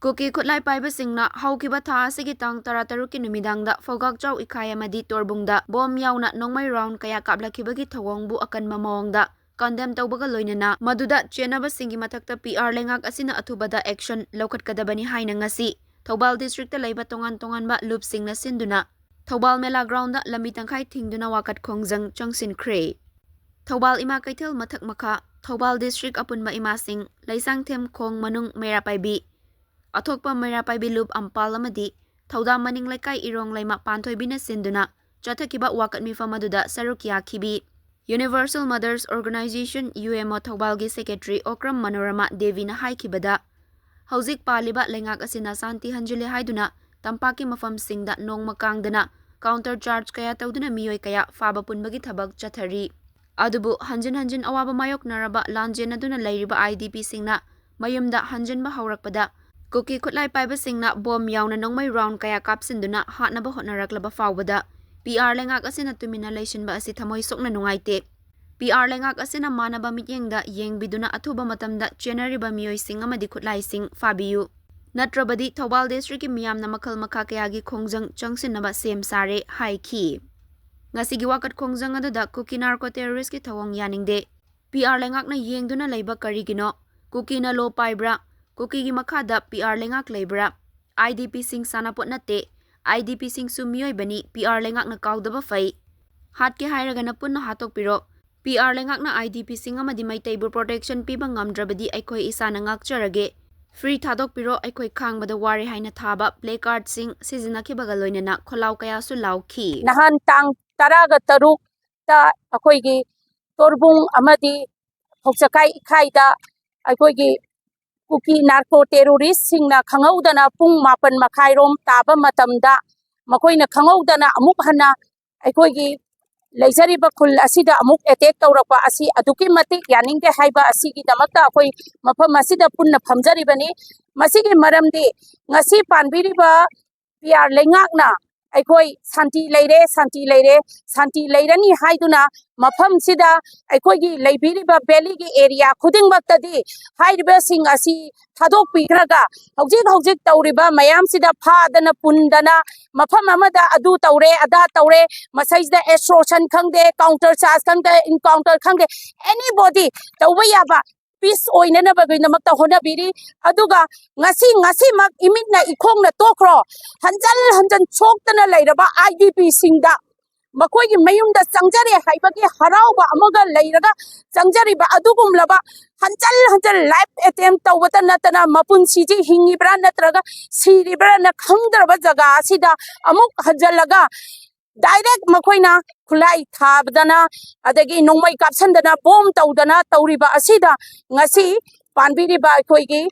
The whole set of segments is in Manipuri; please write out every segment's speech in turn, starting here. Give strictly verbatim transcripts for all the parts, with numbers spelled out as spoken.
ꯀꯨꯀꯤ ꯈꯨꯠꯂꯥꯏ ꯄꯥꯏꯕꯁꯤꯡꯅ ꯍꯧꯈꯤꯕ ꯊꯥ ꯑꯁꯤꯒꯤ ꯇꯥꯡ ꯇꯔꯥꯇꯔꯨꯛꯀꯤ ꯅꯨꯃꯤꯗꯥꯡꯗ ꯐꯧꯒꯥꯛꯆꯥꯎ ꯏꯈꯥꯏ ꯑꯃꯗꯤ ꯇꯣꯔꯕꯨꯡꯗ ꯕꯣꯝ ꯌꯥꯎꯅ ꯅꯣꯡꯃꯩ ꯔꯥꯎꯟ ꯀꯌꯥ ꯀꯥꯞꯂꯛꯈꯤꯕꯒꯤ ꯊꯧꯑꯣꯡꯕꯨ ꯑꯀꯟꯕ ꯃꯑꯣꯡꯗ ꯀꯟꯗꯦꯝ ꯇꯧꯕꯒ ꯂꯣꯏꯅꯅ ꯃꯗꯨꯗ ꯆꯦꯟꯅꯕꯁꯤꯡꯒꯤ ꯃꯊꯛꯇ ꯄꯤ ꯑꯥꯔ ꯂꯩꯉꯥꯛ ꯑꯁꯤꯅ ꯑꯊꯨꯕꯗ ꯑꯦꯛꯁꯟ ꯂꯧꯈꯠꯀꯗꯕꯅꯤ ꯍꯥꯏꯅ ꯉꯁꯤ ꯊꯧꯕꯥꯜ ꯗꯤꯁꯇ꯭ꯔꯤꯛꯇ ꯂꯩꯕ ꯇꯣꯉꯥꯟ ꯇꯣꯉꯥꯟꯕ ꯂꯨꯞꯁꯤꯡꯅ ꯁꯤꯟꯗꯨꯅ ꯊꯧꯕꯥꯜ ꯃꯦꯂꯥ ꯒ꯭ꯔꯥꯎꯟꯗ ꯂꯝꯕꯤ ꯇꯪꯈꯥꯏ ꯊꯤꯡꯗꯨꯅ ꯋꯥꯀꯠ ꯈꯣꯡꯖꯪ ꯆꯪꯁꯤꯟꯈ꯭ꯔꯦ꯫ ꯊꯧꯕꯥꯜ ꯏꯃꯥ ꯀꯩꯊꯦꯜ ꯃꯊꯛ ꯃꯈꯥ, ꯊꯧꯕꯥꯜ ꯗꯤꯁꯇ꯭ꯔꯤꯛ ꯑꯄꯨꯟꯕ ꯏꯃꯥꯁꯤꯡ, ꯂꯩꯁꯥꯡꯊꯦꯝ ꯈꯣꯡ ꯃꯅꯨꯡ ꯃꯩꯔꯥ ꯄꯥꯏꯕꯤ, ꯑꯊꯣꯛꯄ ꯃꯩꯔꯥ ꯄꯥꯏꯕꯤ ꯂꯨꯞ ꯑꯝꯄꯥꯜ ꯑꯃꯗꯤ ꯊꯧꯗꯥꯝ ꯃꯅꯤꯡ ꯂꯩꯀꯥꯏ ꯏꯔꯣꯡ ꯂꯩꯃ ꯄꯥꯟꯊꯣꯏꯕꯤꯅ ꯁꯤꯟꯗꯨꯅ ꯆꯠꯊꯈꯤꯕ ꯋꯥꯀꯠ ꯃꯤꯐꯝ ꯑꯗꯨꯗ ꯁꯔꯨꯛ ꯌꯥꯈꯤꯕꯤ꯫ Universal Mothers Organization, U M O, ꯊꯧꯕꯥꯜꯒꯤ ꯁꯦꯀ꯭ꯔꯦꯇꯔꯤ ꯑꯣꯀ꯭ꯔꯝ ꯃꯅꯣꯔꯃꯥ ꯗꯦꯕꯤꯅ ꯍꯥꯏꯈꯤꯕꯗ, ꯍꯧꯖꯤꯛ ꯄꯥꯜꯂꯤꯕ ꯂꯩꯉꯥꯛ ꯑꯁꯤꯅ ꯁꯥꯟꯇꯤ ꯍꯟꯖꯤꯜꯂꯦ ꯍꯥꯏꯗꯨꯅ ꯇꯝꯄꯥꯛꯀꯤ ꯃꯐꯝꯁꯤꯡꯗ ꯅꯣꯡꯃ ꯀꯥꯡꯗꯅ ꯀꯥꯎꯟꯇꯔ ꯆꯥꯔꯖ ꯀꯌꯥ ꯇꯧꯗꯨꯅ ꯃꯤꯑꯣꯏ ꯀꯌꯥ ꯐꯥꯕ ꯄꯨꯟꯕꯒꯤ ꯊꯕꯛ ꯆꯠꯊꯔꯤ꯫ ꯑꯗꯨꯕꯨ ꯍꯟꯖꯤꯟ ꯍꯟꯖꯤꯟ ꯑꯋꯥꯕ ꯃꯥꯌꯣꯛꯅꯔꯕ ꯂꯥꯟꯖꯦꯟꯅꯗꯨꯅ ꯂꯩꯔꯤꯕ I D P ꯁꯤꯡꯅ ꯃꯌꯨꯝꯗ ꯍꯟꯖꯤꯟꯕ ꯍꯧꯔꯛꯄꯗ ꯀꯨꯀꯤ ꯈꯨꯠꯂꯥꯏ ꯄꯥꯏꯕꯁꯤꯡꯅ ꯕꯣꯝ ꯌꯥꯎꯅ ꯅꯣꯡꯃꯩ ꯔꯥꯎꯟ ꯀꯌꯥ ꯀꯥꯞꯁꯤꯟꯗꯨꯅ ꯍꯥꯠꯅꯕ ꯍꯣꯠꯅꯔꯛꯂꯕ ꯐꯥꯎꯕꯗ P R ꯂꯩꯉꯥꯛ ꯑꯁꯤꯅ ꯇꯨꯃꯤꯟꯅ ꯂꯩꯁꯤꯟꯕ ꯑꯁꯤ ꯊꯃꯣꯏ ꯁꯣꯛꯅ ꯅꯨꯡꯉꯥꯏꯇꯦ꯫ P R ꯂꯩꯉꯥꯛ ꯑꯁꯤꯅ ꯃꯥꯟꯅꯕ ꯃꯤꯠꯌꯦꯡꯗ ꯌꯦꯡꯕꯤꯗꯨꯅ ꯑꯊꯨꯕ ꯃꯇꯝꯗ ꯆꯦꯟꯅꯔꯤꯕ ꯃꯤꯑꯣꯏꯁꯤꯡ ꯑꯃꯗꯤ ꯈꯨꯠꯂꯥꯏꯁꯤꯡ ꯐꯥꯕꯤꯌꯨ꯫ ꯅꯠꯇ꯭ꯔꯕꯗꯤ ꯊꯧꯕꯥꯜ ꯗꯤꯁꯇ꯭ꯔꯤꯛꯀꯤ ꯃꯤꯌꯥꯝꯅ ꯃꯈꯜ ꯃꯈꯥ ꯀꯌꯥꯒꯤ ꯈꯣꯡꯖꯪ ꯆꯪꯁꯤꯟꯅꯕ ꯁꯦꯝ ꯁꯥꯔꯦ ꯍꯥꯏꯈꯤ꯫ ꯉꯁꯤꯒꯤ ꯋꯥꯀꯠ ꯈꯣꯡꯖꯪ ꯑꯗꯨꯗ ꯀꯨꯀꯤ ꯅꯥꯔꯀꯣ ꯇꯦꯔꯣꯔꯤꯁꯀꯤ ꯊꯧꯑꯣꯡ ꯌꯥꯅꯤꯡꯗꯦ꯫ P R ꯂꯩꯉꯥꯛꯅ ꯌꯦꯡꯗꯨꯅ ꯂꯩꯕ ꯀꯔꯤꯒꯤꯅꯣ? ꯀꯨꯀꯤꯅ ꯂꯣ ꯄꯥꯏꯕ꯭ꯔꯥ? ꯀꯨꯀꯤꯒꯤ ꯃꯈꯥꯗ P R ꯂꯩꯉꯥꯛ ꯂꯩꯕ꯭ꯔꯥ? I D P ꯁꯤꯡ ꯁꯥꯟꯅꯄꯣꯠ ꯅꯠꯇꯦ꯫ I D P ꯁꯤꯡꯁꯨ ꯃꯤꯑꯣꯏꯕꯅꯤ꯫ P R ꯂꯩꯉꯥꯛꯅ ꯀꯥꯎꯗꯕ ꯐꯩ꯫ ꯍꯥꯠꯀꯦ ꯍꯥꯏꯔꯒꯅ ꯄꯨꯟꯅ ꯍꯥꯠꯇꯣꯛꯄꯤꯔꯣ꯫ P R ꯂꯩꯉꯥꯛꯅ I D P ꯁꯤꯡ ꯑꯃꯗꯤ ꯃꯩꯇꯩꯕꯨ protection ꯄꯤꯕ ꯉꯝꯗ꯭ꯔꯕꯗꯤ ꯑꯩꯈꯣꯏ ꯏꯁꯥꯅ ꯉꯥꯛꯆꯔꯒꯦ꯫ Free ꯊꯥꯗꯣꯛꯄꯤꯔꯣ, ꯑꯩꯈꯣꯏ ꯈꯥꯡꯕꯗ ꯋꯥꯔꯦ ꯍꯥꯏꯅ ꯊꯥꯕ placard ꯁꯤꯡ ꯁꯤꯖꯤꯟꯅꯈꯤꯕꯒ ꯂꯣꯏꯅꯅ ꯈꯣꯜꯂꯥꯎ ꯀꯌꯥꯁꯨ ꯂꯥꯎꯈꯤ꯫ ꯅꯍꯥꯟ ꯇꯥꯡ ꯇꯔꯥꯒ ꯇꯔꯨꯛꯇ ꯑꯩꯈꯣꯏꯒꯤ ꯇꯣꯔꯕꯨꯡ ꯑꯃꯗꯤ ꯐꯧꯆꯀꯥꯏ ꯏꯈꯥꯏꯗ ꯑꯩꯈꯣꯏꯒꯤ ꯀꯨꯀꯤ ꯅꯥꯔꯀꯣ ꯇꯦꯔꯣꯔꯤꯁ ꯁꯤꯡꯅ ꯈꯪꯍꯧꯗꯅ ꯄꯨꯡ ꯃꯥꯄꯟ ꯃꯈꯥꯏꯔꯣꯝ ꯇꯥꯕ ꯃꯇꯝꯗ ꯃꯈꯣꯏꯅ ꯈꯪꯍꯧꯗꯅ ꯑꯃꯨꯛ ꯍꯟꯅ ꯑꯩꯈꯣꯏꯒꯤ ꯂꯩꯖꯔꯤꯕ ꯈꯨꯜ ꯑꯁꯤꯗ ꯑꯃꯨꯛ attack ꯇꯧꯔꯛꯄ ꯑꯁꯤ ꯑꯗꯨꯛꯀꯤ ꯃꯇꯤꯛ ꯌꯥꯅꯤꯡꯗꯦ ꯍꯥꯏꯕ ꯑꯁꯤꯒꯤꯗꯃꯛꯇ ꯑꯩꯈꯣꯏ ꯃꯐꯝ ꯑꯁꯤꯗ ꯄꯨꯟꯅ ꯐꯝꯖꯔꯤꯕꯅꯤ꯫ ꯃꯁꯤꯒꯤ ꯃꯔꯝꯗꯤ ꯉꯁꯤ ꯄꯥꯟꯕꯤꯔꯤꯕ P R ꯂꯩꯉꯥꯛꯅ ꯑꯩꯈꯣꯏ ꯁꯥꯟꯇꯤ ꯂꯩꯔꯦ, ꯁꯥꯟꯇꯤ ꯂꯩꯔꯦ, ꯁꯥꯟꯇꯤ ꯂꯩꯔꯅꯤ ꯍꯥꯏꯗꯨꯅ ꯃꯐꯝꯁꯤꯗ ꯑꯩꯈꯣꯏꯒꯤ ꯂꯩꯕꯤꯔꯤꯕ valley ꯒꯤ area ꯈꯨꯗꯤꯡꯃꯛꯇꯗꯤ ꯍꯥꯏꯔꯤꯕꯁꯤꯡ ꯑꯁꯤ ꯊꯥꯗꯣꯛꯄꯤꯈ꯭ꯔꯒ ꯍꯧꯖꯤꯛ ꯍꯧꯖꯤꯛ ꯇꯧꯔꯤꯕ ꯃꯌꯥꯝꯁꯤꯗ ꯐꯥꯗꯅ ꯄꯨꯟꯗꯅ ꯃꯐꯝ ꯑꯃꯗ ꯑꯗꯨ ꯇꯧꯔꯦ, ꯑꯗꯥ ꯇꯧꯔꯦ, ꯃꯁꯩꯁꯤꯗ extortion ꯈꯪꯗꯦ, counter charge ꯈꯪꯗꯦ, encounter ꯈꯪꯗꯦ, anybody ꯇꯧꯕ ꯌꯥꯕ peace ꯑꯣꯏꯅꯅꯕꯒꯤꯗꯃꯛꯇ ꯍꯣꯠꯅꯕꯤꯔꯤ꯫ ꯑꯗꯨꯒ ꯉꯁꯤ, ꯉꯁꯤꯃꯛ ꯏꯃꯤꯠꯅ ꯏꯈꯣꯡꯅ ꯇꯣꯛꯈ꯭ꯔꯣ, ꯍꯟꯖꯟ ꯍꯟꯖꯟ ꯁꯣꯛꯇꯅ ꯂꯩꯔꯕ IDP ꯁꯤꯡꯗ ꯃꯈꯣꯏꯒꯤ ꯃꯌꯨꯝꯗ ꯆꯪꯖꯔꯦ ꯍꯥꯏꯕꯒꯤ ꯍꯔꯥꯎꯕ ꯑꯃꯒ ꯂꯩꯔꯒ ꯆꯪꯖꯔꯤꯕ ꯑꯗꯨꯒꯨꯝꯂꯕ ꯍꯟꯖꯟ ꯍꯟꯖꯟ rape attempt ꯇꯧꯕꯇ ꯅꯠꯇꯅ ꯃꯄꯨꯟꯁꯤꯁꯤ ꯍꯤꯡꯉꯤꯕ꯭ꯔꯥ ꯅꯠꯇ꯭ꯔꯒ ꯁꯤꯔꯤꯕ꯭ꯔꯥꯅ ꯈꯪꯗ꯭ꯔꯕ ꯖꯒꯥ ꯑꯁꯤꯗ ꯑꯃꯨꯛ ꯍꯟꯖꯜꯂꯒ direct ꯃꯈꯣꯏꯅ ꯈꯨꯠꯂꯥꯏ ꯊꯥꯕꯗꯅ, ꯑꯗꯒꯤ ꯅꯣꯡꯃꯩ ꯀꯥꯞꯁꯟꯗꯅ, bomb ꯇꯧꯗꯅ ꯇꯧꯔꯤꯕ ꯑꯁꯤꯗ ꯉꯁꯤ ꯄꯥꯟꯕꯤꯔꯤꯕ ꯑꯩꯈꯣꯏꯒꯤ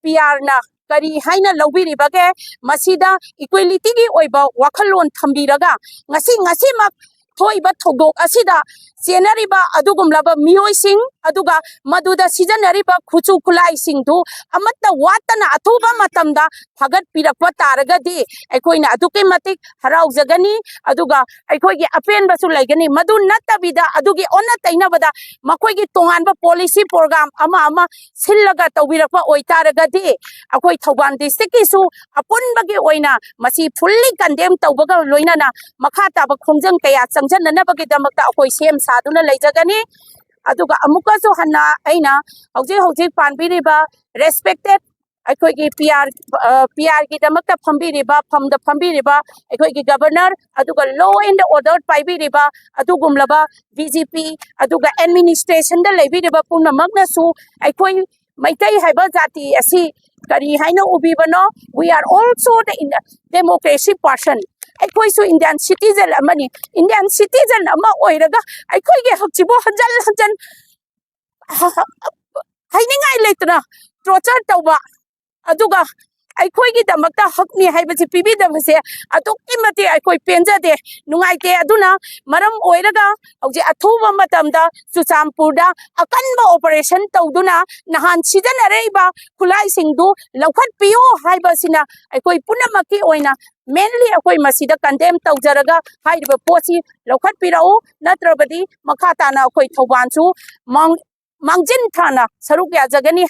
PR ꯅ ꯀꯔꯤ ꯍꯥꯏꯅ ꯂꯧꯕꯤꯔꯤꯕꯒꯦ? ꯃꯁꯤꯗ equality ꯒꯤ ꯑꯣꯏꯕ ꯋꯥꯈꯜꯂꯣꯟ ꯊꯝꯕꯤꯔꯒ ꯉꯁꯤ, ꯉꯁꯤꯃꯛ ꯊꯣꯛꯏꯕ ꯊꯧꯗꯣꯛ ꯑꯁꯤꯗ ꯆꯦꯟꯅꯔꯤꯕ ꯑꯗꯨꯒꯨꯝꯂꯕ ꯃꯤꯑꯣꯏꯁꯤꯡ, ꯑꯗꯨꯒ ꯃꯗꯨꯗ ꯁꯤꯖꯤꯟꯅꯔꯤꯕ ꯈꯨꯠꯁꯨ ꯈꯨꯠꯂꯥꯏꯁꯤꯡꯗꯨ ꯑꯃꯠꯇ ꯋꯥꯠꯇꯅ ꯑꯊꯨꯕ ꯃꯇꯝꯗ ꯐꯥꯒꯠꯄꯤꯔꯛꯄ ꯇꯥꯔꯒꯗꯤ ꯑꯩꯈꯣꯏꯅ ꯑꯗꯨꯛꯀꯤ ꯃꯇꯤꯛ ꯍꯔꯥꯎꯖꯒꯅꯤ, ꯑꯗꯨꯒ ꯑꯩꯈꯣꯏꯒꯤ ꯑꯄꯦꯟꯕꯁꯨ ꯂꯩꯒꯅꯤ꯫ ꯃꯗꯨ ꯅꯠꯇꯕꯤꯗ ꯑꯗꯨꯒꯤ ꯑꯣꯟꯅ ꯇꯩꯅꯕꯗ ꯃꯈꯣꯏꯒꯤ ꯇꯣꯉꯥꯟꯕ policy program ꯑꯃ ꯑꯃ ꯁꯤꯜꯂꯒ ꯇꯧꯕꯤꯔꯛꯄ ꯑꯣꯏꯇꯥꯔꯒꯗꯤ ꯑꯩꯈꯣꯏ ꯊꯧꯕꯥꯜ district ꯀꯤꯁꯨ ꯑꯄꯨꯟꯕꯒꯤ ꯑꯣꯏꯅ ꯃꯁꯤ fully condemn ꯇꯧꯕꯒ ꯂꯣꯏꯅꯅ ꯃꯈꯥ ꯇꯥꯕ ꯈꯣꯡꯖꯪ ꯀꯌꯥ ꯆꯪꯁꯤꯟꯅꯅꯕꯒꯤꯗꯃꯛꯇ ꯑꯩꯈꯣꯏ ꯁꯦꯝ ꯁꯥꯗꯨꯅ ꯂꯩꯖꯒꯅꯤ꯫ ꯑꯗꯨꯒ ꯑꯃꯨꯛꯀꯁꯨ ꯍꯟꯅ ꯑꯩꯅ ꯍꯧꯖꯤꯛ ꯍꯧꯖꯤꯛ ꯄꯥꯟꯕꯤꯔꯤꯕ respected ꯑꯩꯈꯣꯏꯒꯤ PR, PR ꯒꯤꯗꯃꯛꯇ ꯐꯝꯕꯤꯔꯤꯕ, ꯐꯝꯗ ꯐꯝꯕꯤꯔꯤꯕ ꯑꯩꯈꯣꯏꯒꯤ Governor, ꯑꯗꯨꯒ law and order ꯄꯥꯏꯕꯤꯔꯤꯕ ꯑꯗꯨꯒꯨꯝꯂꯕ DGP, ꯑꯗꯨꯒ administration ꯗ ꯂꯩꯕꯤꯔꯤꯕ ꯄꯨꯝꯅꯃꯛꯅꯁꯨ ꯑꯩꯈꯣꯏ ꯃꯩꯇꯩ ꯍꯥꯏꯕ ꯖꯥꯇꯤ ꯑꯁꯤ ꯀꯔꯤ ꯍꯥꯏꯅ ꯎꯕꯤꯕꯅꯣ? We are also the in-, democracy person. ꯑꯩꯈꯣꯏꯁꯨ Indian citizen ꯑꯃꯅꯤ꯫ Indian citizen ꯑꯃ ꯑꯣꯏꯔꯒ ꯑꯩꯈꯣꯏꯒꯤ ꯍꯛꯁꯤꯕꯨ ꯍꯟꯖꯟ ꯍꯟꯖꯟ ꯍꯥꯏꯅꯤꯡꯉꯥꯏ ꯂꯩꯇꯅ torture ꯇꯧꯕ, ꯑꯗꯨꯒ ꯑꯩꯈꯣꯏꯒꯤꯗꯃꯛꯇ ꯍꯛꯅꯤ ꯍꯥꯏꯕꯁꯤ ꯄꯤꯕꯤꯗꯕꯁꯦ ꯑꯗꯨꯛꯀꯤ ꯃꯇꯤꯛ ꯑꯩꯈꯣꯏ ꯄꯦꯟꯖꯗꯦ, ꯅꯨꯡꯉꯥꯏꯇꯦ꯫ ꯑꯗꯨꯅ ꯃꯔꯝ ꯑꯣꯏꯔꯒ ꯍꯧꯖꯤꯛ ꯑꯊꯨꯕ ꯃꯇꯝꯗ ꯆꯨꯔꯆꯥꯟꯄꯨꯔꯗ ꯑꯀꯟꯕ operation ꯇꯧꯗꯨꯅ ꯅꯍꯥꯟ ꯁꯤꯖꯤꯟꯅꯔꯛꯏꯕ ꯈꯨꯠꯂꯥꯏꯁꯤꯡꯗꯨ ꯂꯧꯈꯠꯄꯤꯌꯨ ꯍꯥꯏꯕꯁꯤꯅ ꯑꯩꯈꯣꯏ ꯄꯨꯝꯅꯃꯛꯀꯤ ꯑꯣꯏꯅ, mainly ꯑꯩꯈꯣꯏ ꯃꯁꯤꯗ condemn ꯇꯧꯖꯔꯒ ꯍꯥꯏꯔꯤꯕ ꯄꯣꯠꯁꯤ ꯂꯧꯈꯠꯄꯤꯔꯛꯎ, ꯅꯠꯇ꯭ꯔꯕꯗꯤ ꯃꯈꯥ ꯇꯥꯅ ꯑꯩꯈꯣꯏ ꯊꯧꯕꯥꯜꯁꯨ ꯃꯥꯡ-, ꯃꯥꯡꯖꯤꯟ ꯊꯥꯅ ꯁꯔꯨꯛ ꯌꯥꯖꯒꯅꯤ꯫